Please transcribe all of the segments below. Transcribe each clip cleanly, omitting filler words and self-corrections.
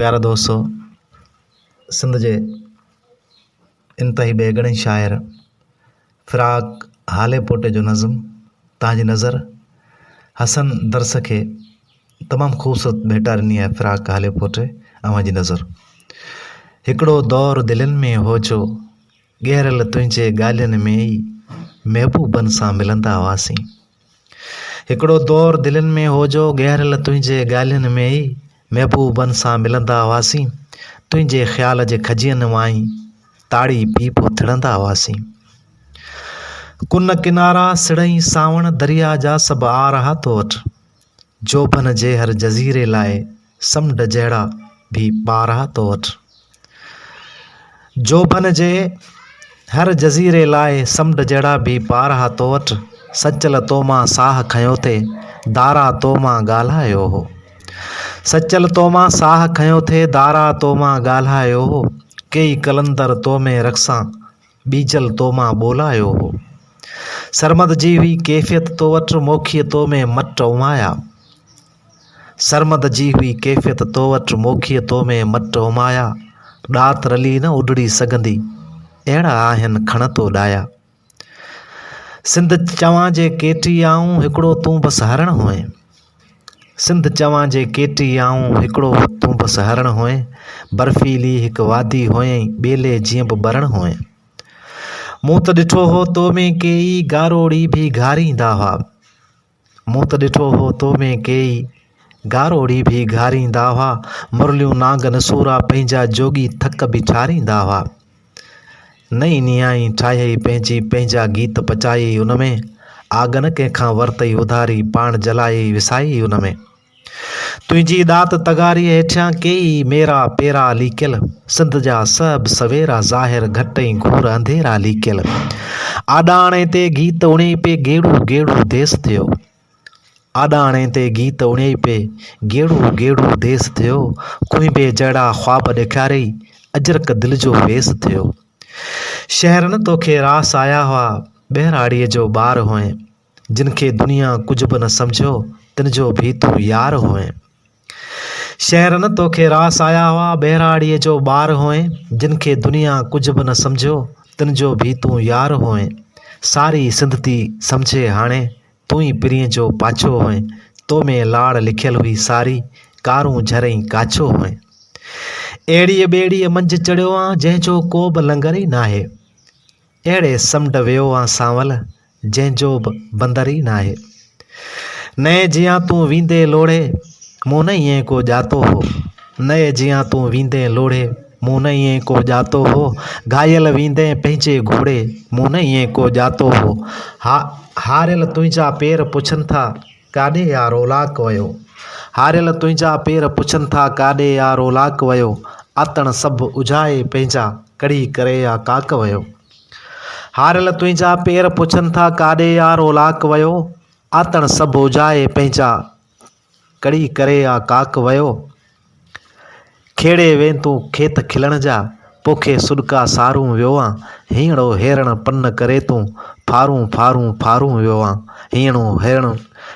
پيارا دوستو سنڌ جي انتهائي ٻهڳڻي شاعر فراق هاليپوٽي جو نظم توهان جي نظر حسن درس کي تمام خوبصورت ڀيٽا ڏني آهي فراق هاليپوٽي اوهان جي نظر هڪڙو دور دلين ۾ هو جو ڳهريل تنهنجي ڳالهين ۾ ئي محبوبن سان ملندا هئاسين. هڪڙو دور دلين ۾ هو جو ڳهريل تنهنجي ڳالهين ۾ ئي محبوبن سان ملندا هئاسين. تنهنجي خيال جي کجين مان ئي تاڙي پي پو ٿڙندا هئاسين. ڪن ڪنارا سڙئي سانوڻ دريا جا سڀ آ رها تو وٽ. جوڀن جي هر جزيري لاء سمنڊ جهڙا ڀي پارها تو وٽ. جوڀن جي هر جزيري لاء سمنڊ جهڙا ڀي پارها تو وٽ. سچل تو مان ساهه کنيو ٿي، دارا تو مان ڳالهايو هو. سچل تو مان ساهه کنيو ٿي، دارا تو مان ڳالهايو هو. ڪيئي قلندر تو ۾ رقصان، ٻيجل تو مان ٻولايو هو. سرمد جي هئي ڪيفيت تو وٽ، موکيء تو ۾ مٽ امايا. سرمد جي هئي ڪيفيت تو وٽ، موکيء تو ۾ مٽ امايا. ڏات رلي نه اڏڙي سگهندي، اهڙا آهن کڻ تو ڏايا. سنڌ چوان جي ڪيٽي آئون، هڪڙو تون بس هرڻ هئين. سنڌ چوان جي ڪيٽي آئون، هڪڙو تون بس هرڻ هئين. برفيلي هڪ وادي هئين، ٻيلي جيئن به ٻرڻ هئين. مون ته ڏٺو هو تو ۾ ڪيئي گاروڙي ڀي گهاريندا هئا. مون ته ڏٺو هو تو ۾ ڪيئي گاروڙي ڀي گهاريندا هئا. مرليون نانگ نسورا پنهنجا جوڳي ٿڪ به ٺاريندا هئا. نئين نيائين ٺاهيئي پنهنجي پنهنجا گيت پچايئي ان ۾. آگ نه ڪنهن کان ورتئي اڌاري پاڻ جلايئي وسايئي ان ۾. تنهنجي ڏات تغاريء هيٺيان ڪيئي ميرا پيرا ليڪيل، سنڌ جا سڀ سويرا ظاهر گهٽ ۽ گهور انڌيرا ليڪيل. آڏاڻي تي گيت اڻيئي پي گيڙو گيڙو ديس ٿيو. آڏاڻي تي گيت اڻيئي پي گيڙو گيڙو ديس ٿيو. ڪوئنبي جهڙا خواب ڏيکاريئي اجرڪ دل جو ويس ٿيو. شهر نه توکي راس آيا هئا ٻهراڙيء جو ٻار هئين. جن کي دنيا ڪجهه به نه سمجهيو، تن جو ڀي تون يار هئين. شهر نه توکي راس آيا هئا، ٻهراڙيء جو ٻار هئين. جن کي دنيا ڪجهه به نه سمجهيو، تن جو ڀي تون يار هئين. ساري سنڌ ٿي سمجهي هاڻي، تون ئي پرينء جو پاڇو هئين. تو ۾ لاڙ لکيل هئي ساري، ڪارونجهر ۽ ڪاڇو هئين. اهڙيء ٻيڙيء منجهه چڙهيو آن، جنهن جو ڪو به لنگر ئي ناهي. اهڙي سمنڊ ويو آن سانول، جنهن جو به بندر ئي ناهي. نئين جيان تون ويندين لوڙهي، مون نه ائين ڪو ڄاتو هو. نئين جيان تون ويندين لوڙهي، مون نه ائين ڪو ڄاتو هو. گهايل ويندين پنهنجي گهوڙي، مون نه ائين ڪو ڄاتو هو. هاريل تنهنجا پير پڇن ٿا، ڪاڏي آ رولاڪ ويو. هاريل تنهنجا پير پڇن ٿا، ڪاڏي آ رولاڪ ويو. آتڻ سڀ اجهائي پنهنجا، ڪڙهي ڪري آ ڪاڪ ويو. هاريل تنهنجا پير پڇن ٿا، ڪاڏي آ رولاڪ ويو. آتڻ سڀ اجهائي پنهنجا، ڪڙهي ڪري آ ڪاڪ ويو. کيڙي وين تون کيت کلڻ جا، پوکي سڏڪا سارون ويو آن. هينئڙو هيرڻ پن ڪري تون، ڦارون ڦارون ڦارون ويو آن. هينئڙو هيرڻ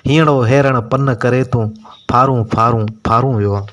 هينئڙو هيرڻ پن ڪري تون، ڦارون ڦارون ڦارون ويو آن.